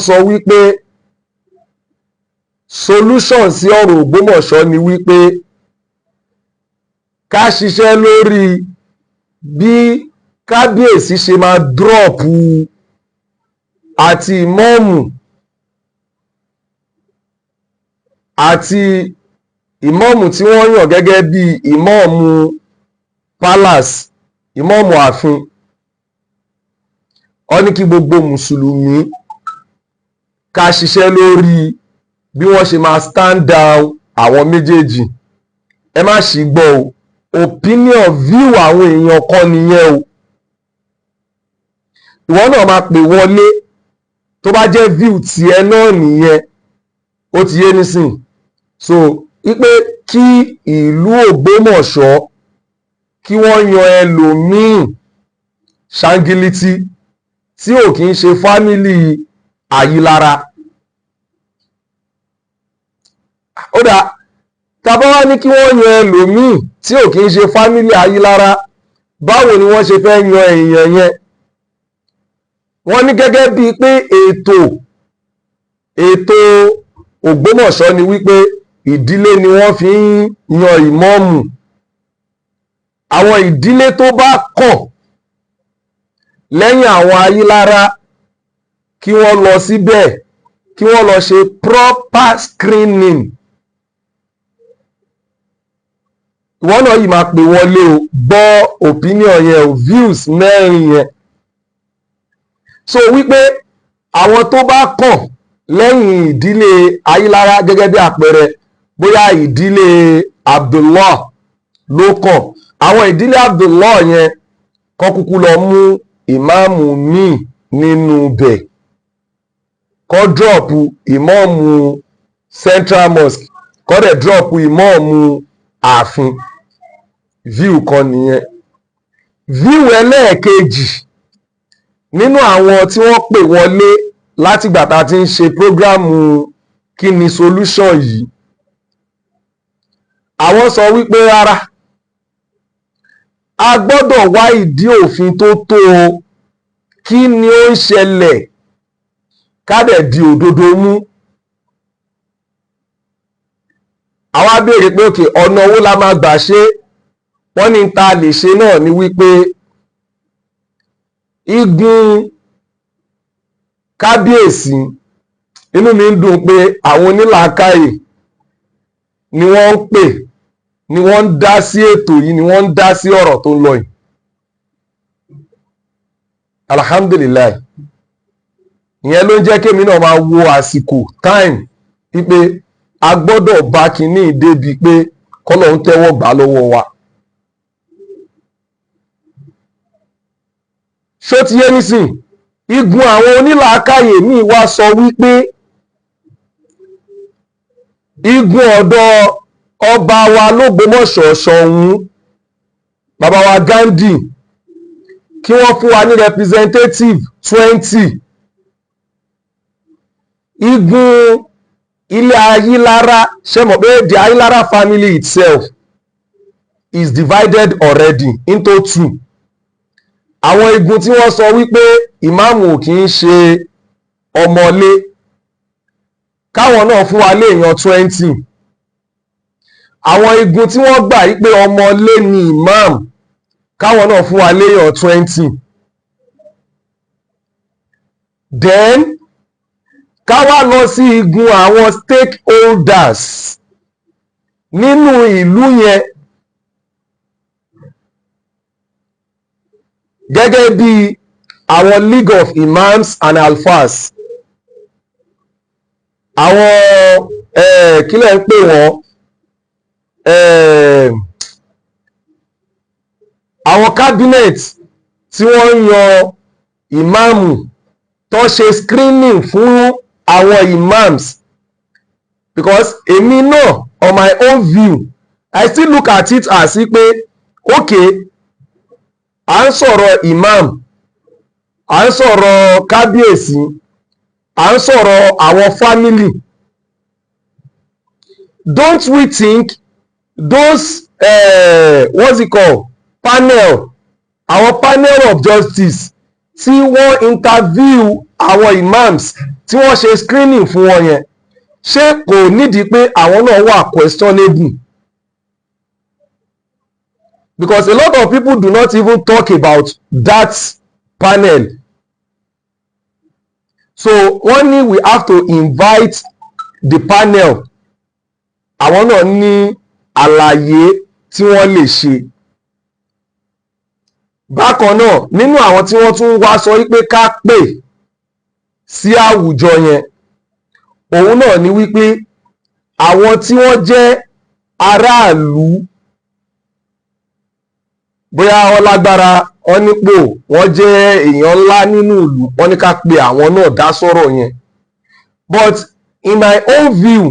Sọ wípé solution sí ọ̀rọ̀ Ògbómọ̀ṣọ́ ni wípé ká ṣiṣẹ́ lórí bí kábíyèsí ṣe máa drop àti ìmọ́ọ̀mù àti ìmọ́ọ̀mù tí wọ́n yàn gẹ́gẹ́ bí ìmọ́ọ̀mù palace, ìmọ́ọ̀mù ààfin. Ó ní kí gbogbo mùsùlùmí ká ṣiṣẹ́ lórí bí wọ́n ṣe máa stand down àwọn méjèèjì. Ẹ má ṣì gbọ́ o, opinion, view àwọn èèyàn kan nìyẹn o. Ìwọ náà máa pè wọlé tó bá jẹ́ view tiẹ̀ náà nìyẹn. Ó ti yé nísìn. So wípé kí ìlú Ògbómọ̀ṣọ́ kí wọ́n yan ẹlòmíì ṣáńgílítì tí ò kí ń ṣe family Àyílára. Ó dáa, tàbá wá ní kí wọ́n yan ẹlòmíì tí ò kí ń ṣe family Àyílára, báwo ni wọ́n ṣe fẹ́ yan èèyàn yẹn? Wọ́n ní gẹ́gẹ́ bíi pé ètò Ògbómọ̀ṣọ́ ni wípé ìdílé ni wọ́n fi ń yan ìmọ́ọ̀mù. Àwọn ìdílé tó bá kàn lẹ́yìn àwọn Ayílára, kí wọ́n lọ síbẹ̀, kí wọ́n lọ ṣe proper screening. Ìwọ náà yìí máa pè wọlé o, gbọ́ opinion yẹn o, views mẹ́rin yẹn. So wípé àwọn tó bá kàn lẹ́yìn ìdílé Ayílára, gẹ́gẹ́ bí àpẹẹrẹ, bóyá ìdílé Abdullah ló kàn, àwọn ìdílé Abdullah yẹn kọ́ kúkú lọ mú ìmáàmù míì nínú bẹ̀, kọ́ drop ìmáàmù Central Mosque, kọ́ dẹ̀ drop ìmáàmù ààfin. View kan nìyẹn. View ẹlẹ́ẹ̀kejì nínú àwọn tí wọ́n pè wọlé látìgbà tá a ti ń ṣe program "Kí ni solution" yìí, àwọn sọ wípé rárá, a gbọ́dọ̀ wá ìdí òfin tó tó o, kí ni ó ń ṣẹlẹ̀, ká dẹ̀ di òdodo mú. Àwa béèrè pé òkè, ọ̀nà owó la máa gbà ṣe? Wọ́n ní ta lè ṣe náà ni wípé igun kábíyèsí, inú mi ń dùn pé àwọn onílàákàyè ni wọ́n ń pè, ni wọ́n ń dá sí ètò yìí, ni wọ́n ń dá sí ọ̀rọ̀ tó ń lọ yìí. Alhamdulillahi, ìyẹn ló ń jẹ́ kémi náà máa wo àsìkò, time, wípé a gbọ́dọ̀ bá kinní débi pé kọ́lọ́hún tẹ́wọ́ gbà lọ́wọ́ wa. Ṣó ti yé nísìn? Igun àwọn onílàákàyè míì wá sọ wípé igun ọ̀dọ̀ ọba wa lÓgbómọ̀ṣọ́, Ṣọ̀ún, bàbá wa Gandhi, kí wọ́n fún wa ní representative 20. Igun ilé Ayílára, ṣe mọ̀ pé the Ayílára family itself is divided already into two. Àwọn igun tí wọ́n sọ wípé ìmáàmù ò kì í ṣe ọmọlé, káwọn náà fún wa léèyàn 20. Àwọn igun tí wọ́n gbà wípé ọmọlé ni ìmáàmù, káwọn náà fún wa léèyàn 20. Then ká wá lọ sí igun àwọn stakeholders nínú ìlú yẹn, gẹ́gẹ́ bí àwọn League of Imams and Alfas, àwọn kí lẹ̀ ń pè wọ́n, àwọn cabinet tí wọ́n ń yan ìmáàmù, tó ṣe screening fún àwọn imams. Because èmi náà, on my own view, I still look at it as pé okay, à ń sọ̀rọ̀ imam, à ń sọ̀rọ̀ kábíyèsí, à ń sọ̀rọ̀ àwọn family. Don't we think those what's it called, panel, àwọn panel of justice Tí wọ́n interview àwọn imams, tí wọ́n ṣe screening fún wọn yẹn, ṣé kò nídìí pé àwọn náà wà questionable? Because a lot of people do not even talk about that panel. So wọ́n ní we have to invite the panel. Àwọn náà ní àlàyé tí wọ́n lè ṣe. Bákan náà, nínú àwọn tí wọ́n tún wá sọ wípé ká pè sí àwùjọ yẹn, òun náà ni wípé àwọn tí wọ́n jẹ́ aráàlú, bóyá wọ́n lágbára, wọ́n nípò, wọ́n jẹ́ èèyàn ńlá nínú ìlú, wọ́n ní ká pe àwọn náà dá sọ̀rọ̀ yẹn. But in my own view,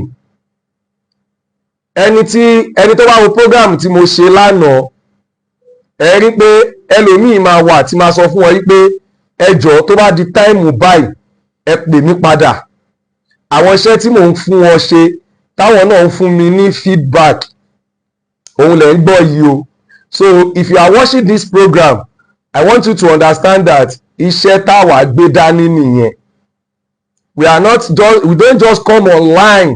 ẹni tó bá wo program tí mo ṣe lánàá, ẹ rí pé ẹlòmíì máa wà tí máa sọ fún wọn wípé, "Ẹ jọ̀ọ́, tó bá di time báyìí, ẹ pè mí padà." Àwọn iṣẹ́ tí mò ń fún wọn ṣe, táwọn náà ń fún mi ní feedback, òun lẹ̀ ń gbọ́ yìí o. So if you are watching this program, I want you to understand that iṣẹ́ táwa gbé dání nìyẹn. We are not just, we don't just come online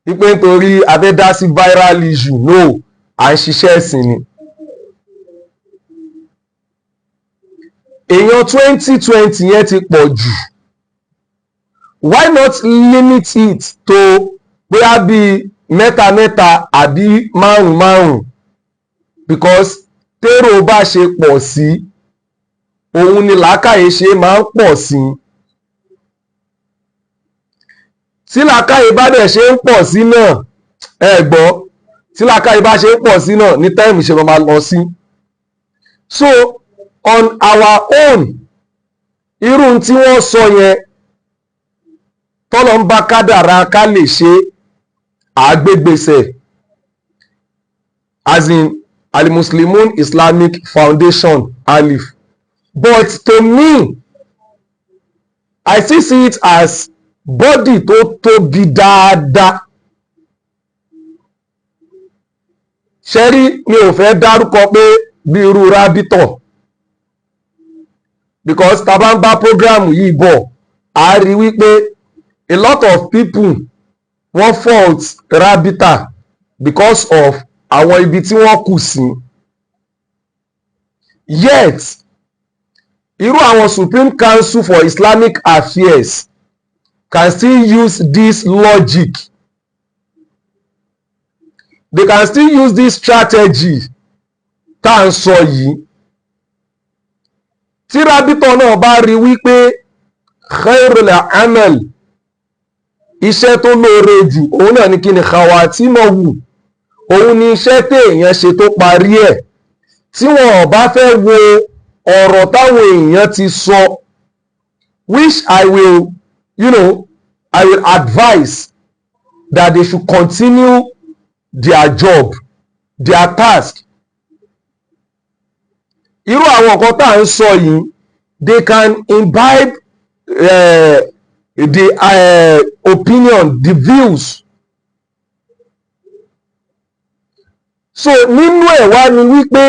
wípé nítorí a fẹ́ dá sí viral issue. No, à ń ṣiṣẹ́ ẹ̀sìn ni. Èèyàn 2020 yẹn ti pọ̀ jù. Why not limit it to bóyá bíi mẹ́ta mẹ́ta àbí márùn márùn? Because térò bá ṣe pọ̀ sí, òun ni làákàyè ṣe máa ń pọ̀ sí. Tí làákàyè bá dẹ̀ ṣe ń pọ̀ sí náà, ẹ gbọ́, tí làákàyè bá ṣe ń pọ̀ sí náà ní time ṣe máa lọ sí. So on our own, irú tí wọ́n sọ yẹn, tọ́lọ́ ń bá kádàrá ká lè ṣe àgbégbèsè, as in Alimuslimun Islamic Foundation, Alif. But to me, I still see it as body tó tóbi dáadáa. Ṣẹ́rí, mi ò fẹ́ dárúkọ pé bí irú Rábítọ̀, because tá a bá ń bá program yìí bọ̀, a rí wípé a lot of people, wọ́n fault Rábítà because of àwọn ibi tí wọ́n kù sí. Yet irú àwọn Supreme Council for Islamic Affairs can still use this logic, they can still use this strategy tá à ń sọ yìí. Tí Rábítọ̀ náà bá rí wípé khairul amal, iṣẹ́ tó lóore jù, òun náà ní kí ni khawatimahu, òun ni iṣẹ́ téèyàn ṣe tó parí ẹ̀, tí wọn ò bá fẹ́ wo ọ̀rọ̀ táwọn èèyàn ti sọ, which I will you know I will advise that they should continue their job, their task. Irú àwọn nǹkan tá à ń sọ yìí, they can imbibe the opinion, the views. So nínú ẹ̀ wá ni wípé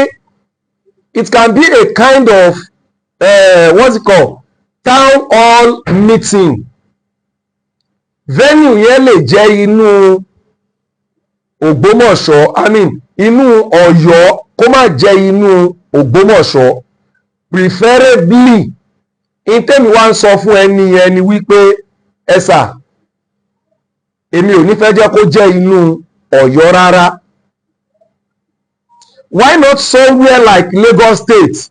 it can be a kind of what's it called, town hall meeting. Venue yẹn lè jẹ́ inú Ògbómọ̀ṣọ́, I mean inú Ọ̀yọ́, kó má jẹ́ inú Ògbómọ̀ṣọ́ preferably. In tẹ́mi wá ń sọ fún ẹni yẹn ni wípé, ẹ sà, èmi ò ní fẹ́ jẹ́ kó jẹ́ inú Ọ̀yọ́ rárá. Why not somewhere like Lagos State,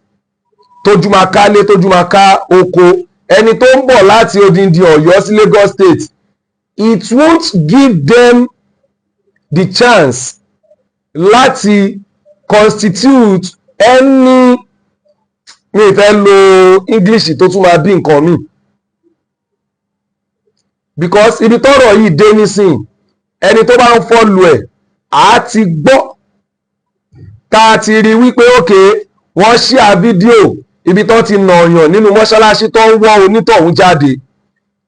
tójú máa ká lé, tójú máa ká oko? Ẹni tó ń bọ̀ láti odindi Ọ̀yọ́ sí Lagos State, it won't give them the chance láti constitute any, mi fẹ́ lo English tó tún máa bí nǹkan mi, because ibi tọ́rọ̀ yìí dé nísìn, ẹni tó bá ń follow ẹ̀ á ti gbọ́ tá a ti rí wípé òkè wọ́n share fídíò ibi tó ti nàyàn nínú mọ́ṣáláṣí tó ń wọ́ onítọ̀hún jáde.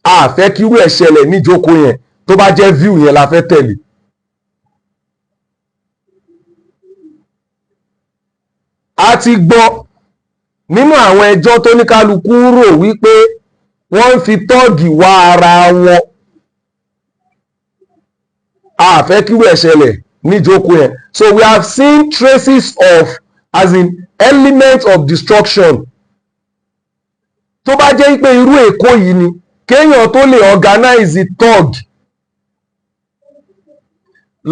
A fẹ́ kí irú ẹ̀ ṣẹlẹ̀ níjókòó yẹn, tó bá jẹ́ view yẹn la fẹ́ tẹ̀lé. A ti gbọ́ Nínú àwọn ẹjọ́ tó ní kálukú rò wípé wọ́n ń fi tọ́ọ̀gì wá ara wọn, a fẹ́ kírú ẹ̀ ṣẹlẹ̀ níjókòó yẹn. So we have seen traces of, as in, elements of destruction. Tó bá jẹ́ pé irú Èkó yìí ni, kéèyàn tó lè organize thug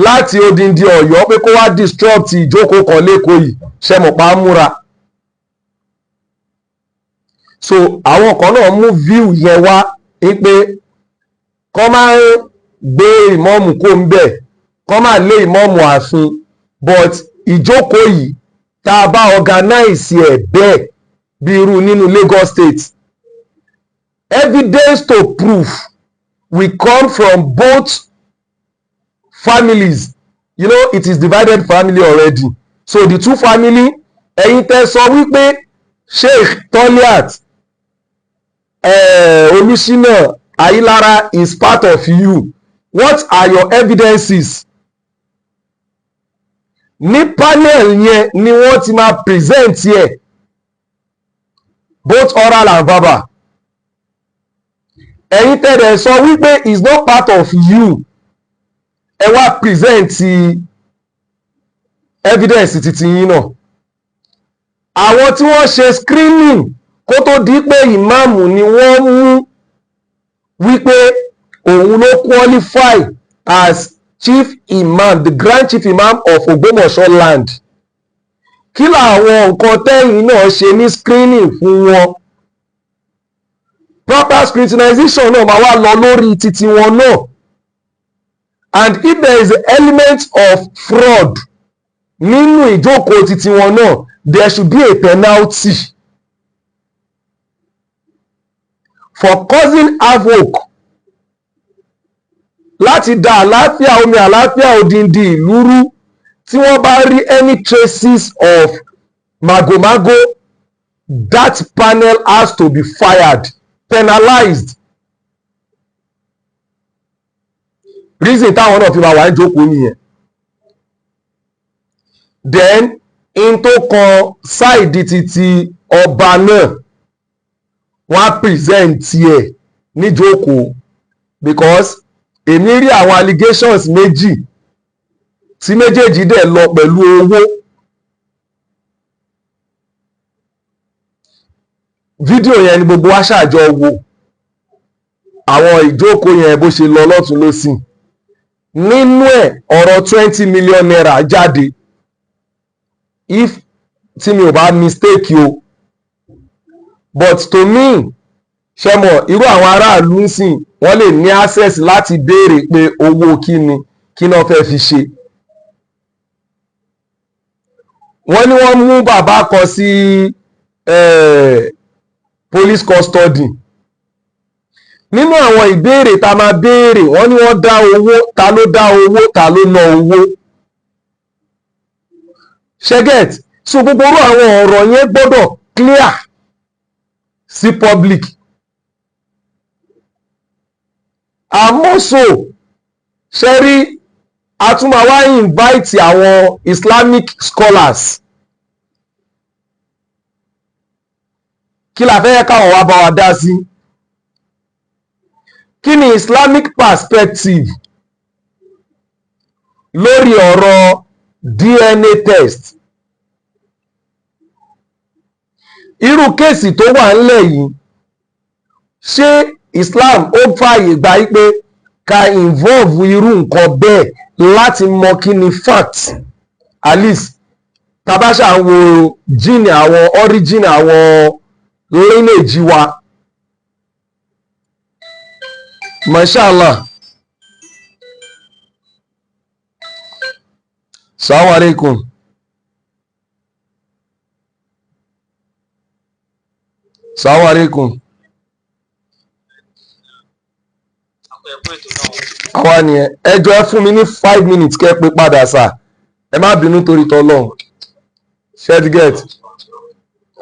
láti odindi Ọ̀yọ́ pé kó wá disrupt ìjókòó kan lẹ́kọ̀ọ́ yìí, ṣe mọ̀ pa á múra. So àwọn kan náà mú view yẹn wá pé kọ́ máa ń gbé ìmọ̀ọ́mù kó ń bẹ̀, kọ́ máa lé ìmọ̀ọ́mù ààfin, but ìjókòó yìí, tá a bá organize ẹ̀ bẹ́ẹ̀, bí irú nínú Lagos State, evidence to prove we come from both families. You know, it is divided family already. So the two family, ẹ̀yin tẹ́ sọ wípé Sheikh Toliat Olùsínà Ayilara is part of you, what are your evidences? Ní panel yẹn ni wọ́n ti máa present yẹ, both oral and verbal. Ẹ̀yin tẹ́lẹ̀ sọ wípé is not part of you, ẹ wá present evidence titi yín náà. Àwọn tí wọ́n ṣe screening kó tó di pé ìmáàmù ni wọ́n mú wípé òun ló qualify as chief imam, the grand chief imam of Ògbómọ̀ṣọ́ land, kí làwọn nǹkan tẹ́yìn náà ṣe ní screening fún wọn? Proper scrutinization náà máa wá lọ lórí titi wọn náà. And if there is element of fraud nínú ìjókòó titi wọn náà, there should be a penalty for causing havoc láti da àlàáfíà, omi àlàáfíà odindi ìlú rú. Tí wọ́n bá rí any traces of magomago, that panel has to be fired, penalized. Reason táwọn náà fi máa wà ní jókòó nìyẹn. Then in tó kan side titi ọba náà, wọ́n á present ẹ̀ níjókòó, because èmi rí àwọn allegations méjì tí méjèèjì dẹ̀ lọ pẹ̀lú owó. Fídíò yẹn ni gbogbo wa ṣàjọ wo àwọn ìjókòó yẹn bó ṣe lọ lọ́tún lọ́sìn. Nínú ẹ̀, ọ̀rọ̀ ₦20 million jáde, if tí mi ò bá mistake o. But to me, ṣe mọ̀, irú àwọn aráàlú ń sìn, wọ́n lè ní access láti béèrè pé owó kí ni, kí náà fẹ́ fi ṣe. Wọ́n ní wọ́n mú bàbá kan sí police custody. Nínú àwọn ìbéèrè tá a máa béèrè, wọ́n ní wọ́n dá owó, ta ló dá owó, ta ló ná owó? Ṣẹ́gẹ̀t? So gbogbo irú àwọn ọ̀rọ̀ yẹn gbọ́dọ̀ clear sí public. Àmọ́ so ṣe rí, a tún máa wá invite àwọn Islamic scholars. Kí la fẹ́ káwọn wá bá wa dá sí? Kí ni Islamic perspective lórí ọ̀rọ̀ DNA test? Irú case tó wà ńlẹ̀ yìí, ṣé Islam ó fààyè gbà pé ká involve irú nǹkan bẹ́ẹ̀ láti mọ kí ni fact? At least tabasha ń wo gene, àwọn origin, àwọn lineage wa. Mashallah. Salaam alaikum. Salaam alaikum. Àwa nìyẹn. Ẹ jọ̀ọ́, ẹ fún mi ní 5 minutes kẹ́ pé padà sà. Ẹ má bínú torí tọlọ́run. Ṣé get?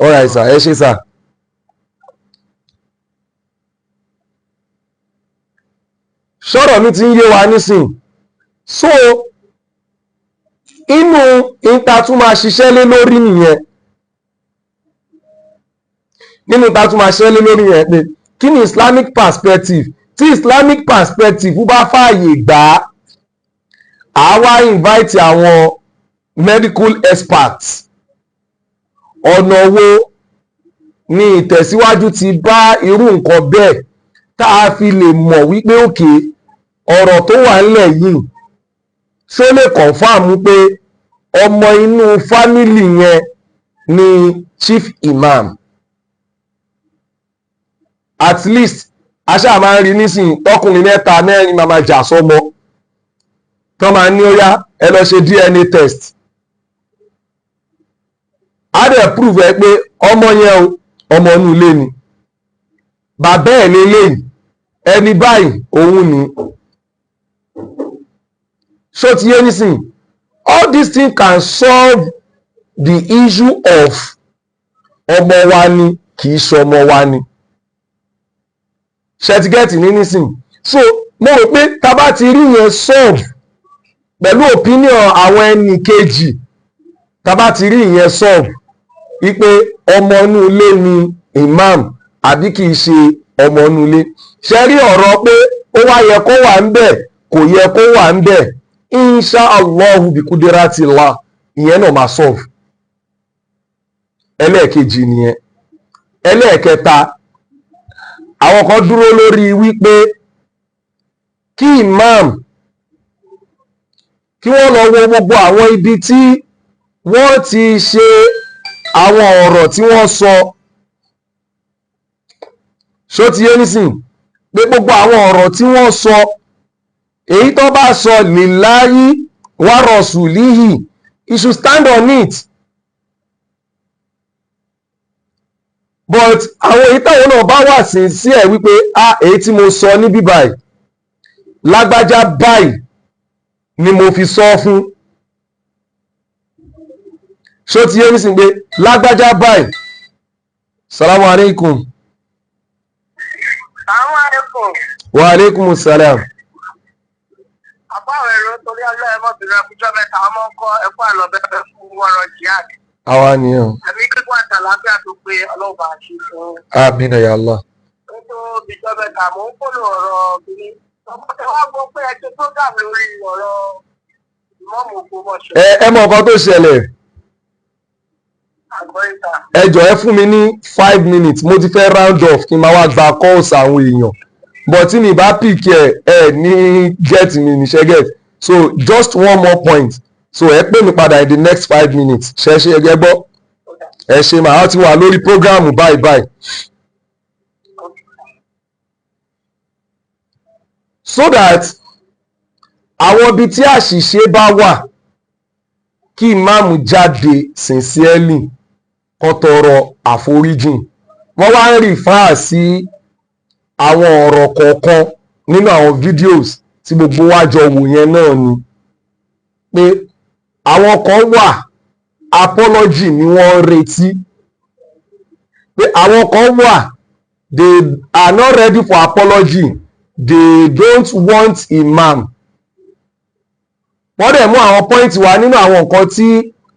Alright sà, ẹ ṣé sà. Sọ̀rọ̀ mi ti ń yé wa nísìn. So inú ìta tún máa ṣiṣẹ́ lé lórí nìyẹn. Nínú tá a tún máa ṣẹlẹ̀ lórí yẹn pé kí ni Islamic perspective? Tí Islamic perspective bá fààyè gbà á, á wá invite àwọn medical experts. Ọ̀nà wo ni ìtẹ̀síwájú ti bá irú nǹkan bẹ́ẹ̀ tá a fi lè mọ̀ wípé òkè ọ̀rọ̀ tó wà ńlẹ̀ yìí, ṣó lè confirm pé ọmọ inú family yẹn ni chief imam? At least a ṣáà máa ń rí nísìnyí, tọkùnrin mẹ́ta mẹ́rin máa jà sọ́mọ, tó máa ní ó yá, ẹ lọ ṣe DNA test. Á dẹ̀ prove ẹ pé ọmọ yẹn o, ọmọ inú ilé ni, bàbá ẹ̀ lélẹ́yìí, ẹni báyìí òun ni. Ṣó ti yé nísìnyí? All these things can solve the issue of ọmọ wa ni, kì í ṣe ọmọ wa ni. Ṣé ẹ ti get ní nísìnyí? So mo rò pé tá bá ti rí yẹn solve pẹ̀lú opinion àwọn ẹnì kejì, tá bá ti rí ìyẹn solve wípé ọmọ inú ilé ni imam àbí kì í ṣe ọmọ inú ilé, ṣe rí ọ̀rọ̀ pé ó wá yẹ kó wà ń bẹ̀, kò yẹ kó wà ń bẹ̀, insha Allahu bi kudratillah, ìyẹn náà máa solve. Ẹlẹ́ẹ̀kejì nìyẹn. Ẹlẹ́ẹ̀kẹta, àwọn kan dúró lórí wípé kí imam, kí wọ́n lọ wo gbogbo àwọn ibi tí wọ́n ti ṣe àwọn ọ̀rọ̀ tí wọ́n sọ. Ṣó ti yé nísìn pé gbogbo àwọn ọ̀rọ̀ tí wọ́n sọ, èyí tó bá sọ lillahi wa rasulihi, he should stand on it, but àwọn èyí táwọn náà bá wà sí sí ẹ̀ wípé a èyí tí mo sọ níbí báyìí, lágbájá báyìí ni mo fi sọ fún. Ṣó ti yé nísìnyí pé lágbájá báyìí? Salamu alaikum. Àwọn àlékún. Wa alaikum salam. Àbá àwọn èrò torí ọlọ́ọ̀ mọ́bìnrin, ẹkújọ́ mẹ́ta, ọmọ ń kọ́ ẹkú àlọ́ bẹ́ẹ̀ fún wọ́rọ̀ jihad. Àwa nìyẹn. Ẹ̀mí kíkún àtàlàáfíà tó pé ọlọ́ọ̀bà ṣe fún. Amina ya Allah. Ó tó bíjọ́ mẹ́ta, mò ń follow ọ̀rọ̀ obìnrin. Ọmọ tẹ wá gbọ́ pé ẹ ṣe program lórí ọ̀rọ̀ ìmọ̀ọ́mù Ògbómọ̀ṣọ́. Ẹ mọ nǹkan tó ṣẹlẹ̀. Àgbọ̀ ìta. Ẹ jọ̀ọ́, ẹ fún mi ní 5 minutes, mo ti fẹ́ round off kí n máa wá gba calls àwọn èèyàn, but tí mi bá pick ẹ, ẹ ní get mi níṣẹ́ get. So just one more point, so ẹ pè mí padà in the next 5 minutes. Ṣe ṣe ẹ gbọ́? Ẹ ṣe, màá ti wà lórí program báyìí báyìí. So that àwọn ibi tí àṣìṣe bá wà, kí ìmáàmù jáde sincerely, kó tọrọ àforíjìn. Wọ́n wá ń refer sí àwọn ọ̀rọ̀ kọ̀ọ̀kan nínú àwọn videos tí gbogbo wa jọ wò yẹn náà, ni pé àwọn kan wà, apology ni wọ́n ń retí, pé àwọn kan wà, they are not ready for apology, they don't want imam. Wọ́n dẹ̀ mú àwọn point wá nínú àwọn nǹkan tí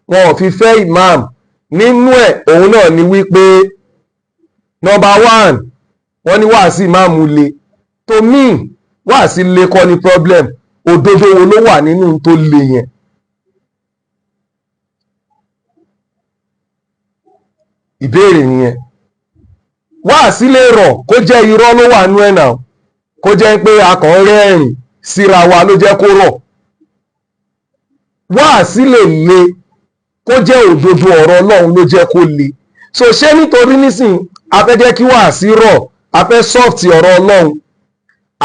wọn ò fi fẹ́ imam. Nínú ẹ̀, òun náà ni wípé number one, wọ́n ní wàásì imam le. To me, wàásì le kọ́ ni problem. Òdodo wo ló wà nínú tó le yẹn? Ìbéèrè nìyẹn. Wàásì lè rọ̀ kó jẹ́ irọ́ ló wà nú ẹ̀ náà, kó jẹ́ pé a kàn ń rẹ́rìn síra wa ló jẹ́ kó rọ̀. Wáàsí lè le kó jẹ́ òdodo ọ̀rọ̀ Ọlọ́run ló jẹ́ kó le. So ṣé nítorí nísìn a fẹ́ jẹ́ kí wáàsí rọ̀, a fẹ́ soft ọ̀rọ̀ Ọlọ́run,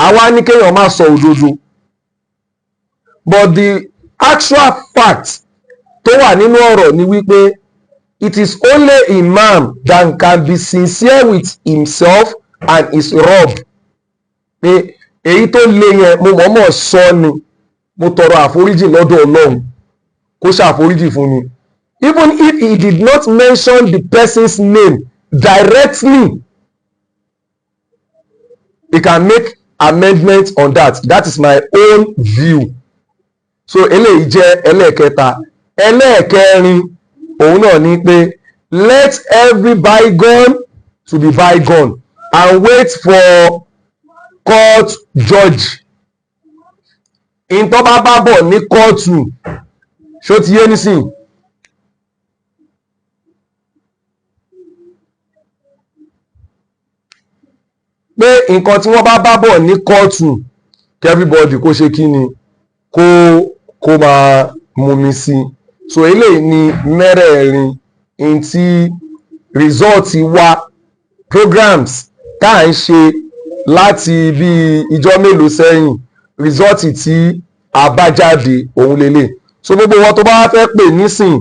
àwa ní kéèyàn má sọ òdodo? But the actual fact tó wà nínú ọ̀rọ̀ ni wípé it is only imam that can be sincere with himself and his Rabb, pé èyí tó le yẹn, mo mọ̀ọ́mọ̀ sọ ni, mo tọrọ àforíjì lọ́dọ̀ Ọlọ́run kó ṣàforíjì fún mi. Even if he did not mention the person's name directly, he can make amendment on that. That is my own view. So eléyìí jẹ́ ẹlẹ́ẹ̀kẹta. Ẹlẹ́ẹ̀kẹrin, òun náà ni pé let every bygone to be bygone and wait for court judge. In tó bá bá bọ̀ ní kóòtù, ṣó ti yé nísìn? Pé nǹkan tí wọ́n bá bá bọ̀ ní kóòtù, kí everybody kó ṣe kí ni, kó máa mumi sí. So eléyìí ni mẹ́rẹ̀ẹ̀rin in tí result wa, programs tá à ń ṣe láti bí ìjọ mélòó sẹ́yìn, result tí a bá jáde òun lélẹ̀. So gbogbo wọn tó bá fẹ́ pè nísìn,